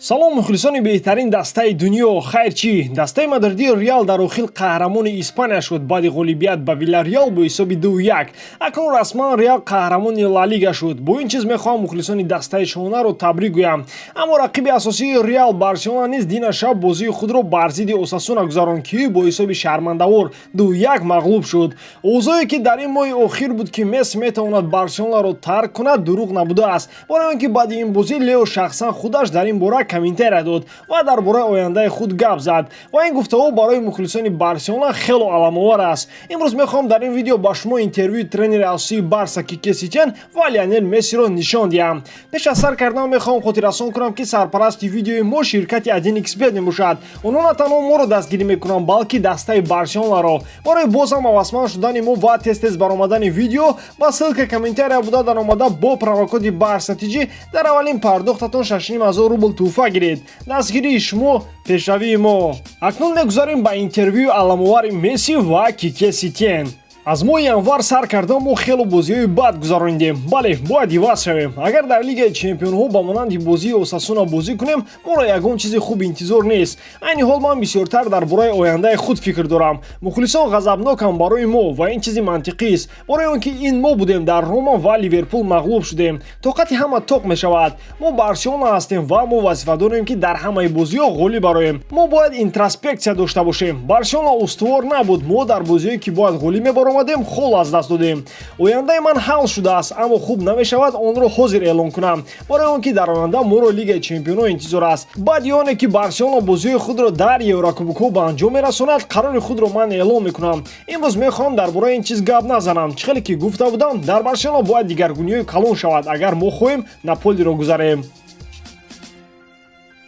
Салом, мухлисони беҳтарин дастаи дунё. Хайр чӣ, дастаи мадридии Реал дар охир қаҳрамони Испания шуд баъди ғолибият ба Вилареал бо ҳисоби 2-1. Акнун расман Реал қаҳрамони Ла Лига шуд. Бо ин чиз мехоҳам мухлисони дастаи шоҳонаро табрик гӯям. Аммо рақиби асосии Реал, Барселона, низ дина шаб бозии худро бар зидди Осасуна гузаронд, ки бо ҳисоби шармандавор 2-1 мағлуб шуд. Овозое, ки дар ин моҳи охир буд, ки Месси метавонад Барселонаро тарк кунад, дурӯғ набудааст, барои он ки баъди ин бозӣ Лео шахсан худаш дар ин бора комментария дод ва дар бораи ояндаи худ гап зад ва ин гуфтаҳо барои мухлисони Барселона хело аламовар аст. Имрӯз мехоҳам дар ин видео ба шумо интервюи тренери асосии Барса Кике Сетиен ва Лионел Мессиро нишон диҳам. Пеш аз сар кардан мехоҳам хотиррасон кунам, ки сарпарасти видеои мо ширкати 1xBet мебошад. Онҳо на танҳо моро дастгирӣ мекунанд, балки дастаи Барселонаро. Барои боз ҳам ҳавасманд шудани мо ва тез-тез баромадани видео, ба ссылка комментария буда даромада, бо промокоди БАРСАТИҷӣ дар аввалин пардохтатон 6500 рубл тӯҳфа гиред. Дастгирии шумо — пешравии мо. Акнун мегузарем ба интервюи аламовари Месси ва Кике Сетиен. Аз моҳи январ сар карда мо хело бозиҳои бад гузаронидем. Бале, бояд иваз шавем. Агар дар Лигаи чемпионҳо ба монанди бозии Осасуна бозӣ кунем, моро ягон чизи хуб интизор нест. Айни ҳол ман бисёртар дар бораи ояндаи худ фикр дорам. Мухлисон ғазабноканд барои мо ва ин чизи мантиқист, барои он ки ин мо будем, дар Рома ва Ливерпул мағлуб шудем. Тоқати ҳама тоқ мешавад. Мо Барселона ҳастем ва мо вазифа дорем, ки дар ҳамаи бозиҳо ғолиб бароем. Мо бояд интроспексия дошта бошем. Барселона устувор набуд. Мо дар бозиҳое, ки бояд ғолиб мебаромадем, хол аз даст додем. Ояндаи ман ҳал шудааст, аммо хуб намешавад онро ҳозир эълон кунам, барои он ки дар оянда моро Лигаи чемпионҳо интизор аст. Баъди оне ки Барселона бозиҳои худро дар Еврокубокҳо ба анҷом мерасонад, қарори худро ман эълон мекунам. Имрӯз мехоҳам дар бораи ин чиз гап назанам. Чӣ хеле ки гуфта будам, дар Барселона бояд дигаргуниҳои калон шавад, агар мо хоҳем Наполиро гузарем.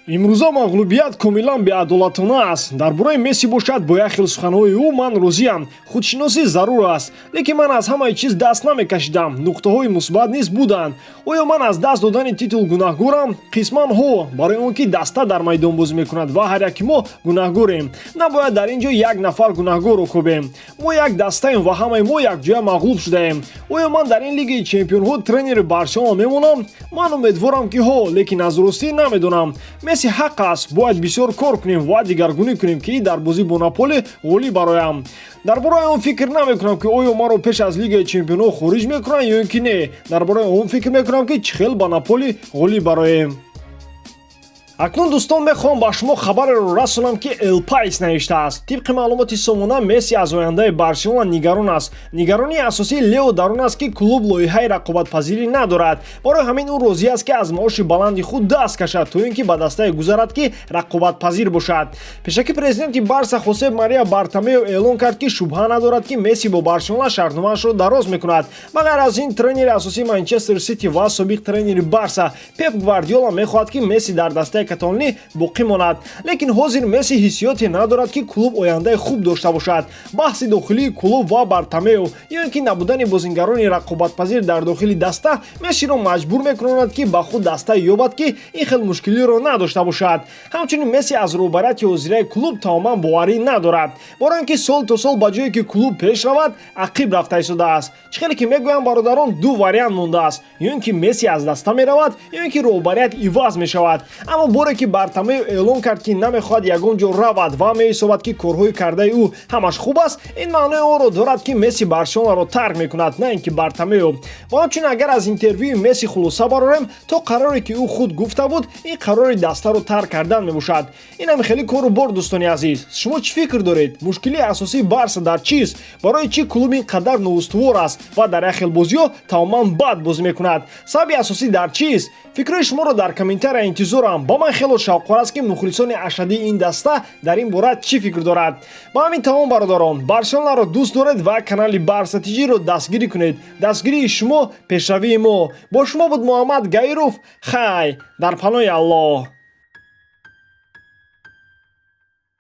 Имрӯза мағлубият комилан беадолатона аст. Дар бораи Месси бошад, бо як хел суханҳои ӯ ман розиям. Худшиносӣ зарур аст, лекин ман аз ҳамаи чиз даст намекашидам. Нуқтаҳои мусбат низ буданд. Оё ман аз даст додани титул гунаҳгорам? Қисман ҳо, барои он ки даста дар майдон бозӣ мекунад ва ҳар яки мо гунаҳгорем. Набояд дар ин ҷо як нафар гунаҳгорро кобем. Мо як дастаем ва ҳамаи мо якҷоя мағлуб шудаем. Оё ман дар ин Лигаи чемпионҳо тренери Барселона мемонам? Ман умедворам, ки ҳо, лекин аз ростӣ намедонам. Месси ҳақ аст, бояд бисёр кор кунем ва дигаргунӣ кунем, ки дар бозӣ бо Наполи ғолиб бароям. Дар бораи он фикр намекунам, ки оё маро пеш аз Лигаи чемпионҳо хориҷ мекунанд ё ин ки не. Дар бораи он фикр мекунам, ки чӣ хел ба Наполи ғолиб бароем. Акнун, дӯстон, мехоҳам ба шумо хабареро расонам, ки Эл Пайс навиштааст. Тибқи маълумоти сомона, Месси аз ояндаи Барселона нигарон аст. Нигаронии асосии Лео дар он аст, ки клуб лоиҳаи рақобатпазирӣ надорад. Барои ҳамин ӯ розӣ аст, ки аз маоши баланди худ даст кашад, то ин ки ба дастае гузарад, ки рақобатпазир бошад. Пешакӣ президенти Барса Хосеп Мария Бартомео эълон кард, ки шубҳа надорад, ки Месси бо Барселона шартномаашро дароз мекунад. Ба ғайр аз ин, тренери асосии Манчестер Сити ва собиқ тренери Барса Пеп Гвардиола мехоҳад, ки Месси дар дастаи каталонӣ боқӣ монад. Лекин ҳозир Месси ҳиссиёте надорад, ки клуб ояндаи хуб дошта бошад. Баҳси дохилии клуб ва Бартомео ё ин ки набудани бозингарони рақобатпазир дар дохили даста Мессиро маҷбур мекунонад, ки ба худ дастае ёбад, ки ин хел мушкилиро надошта бошад. Ҳамчунин Месси аз роҳбарияти ҳозираи клуб тамоман боварӣ надорад, барои он ки сол то сол ба ҷое ки клуб пеш равад, ақиб рафта истодааст. Чӣ хеле ки мегӯям, бародарон, ду вариант мондааст: ё ин ки Месси аз даста меравад, ё ин ки роҳбарият иваз мешавад. Аммо боре ки Бартомео эълон кард, ки намехоҳад ягон ҷо равад ва меҳисобад, ки корҳои кардаи ӯ ҳамаш хуб аст, ин маънои онро дорад, ки Месси Барселонаро тарк мекунад, на ин ки Бартомео. Ва ҳамчунин, агар аз интервюи Месси хулоса барорем, то қароре, ки ӯ худ гуфта буд, ин қарори дастаро тарк кардан мебошад. Инам хеле кору бор. Дӯстони азиз, шумо чӣ фикр доред? Мушкилии асосии Барса дар чист? Барои чӣ клуб ин қадар ноустувор аст ва дар як хел бозиҳо тамоман бад бозӣ мекунад? Сабаби асосӣ дар чист? Фикрҳои шуморо дар комментария интизорам. Ба ман хело шавқовар аст, ки мухлисони ашаддии ин даста дар ин бора чӣ фикр дорад. Ба ҳамин тамом, бародарон. Барселонаро дӯст доред ва канали Барса ТЖро дастгирӣ кунед. Дастгирии шумо — пешравии мо. Бо шумо буд Муҳаммад Гаиров. Хай, дар паноҳи Аллоҳ.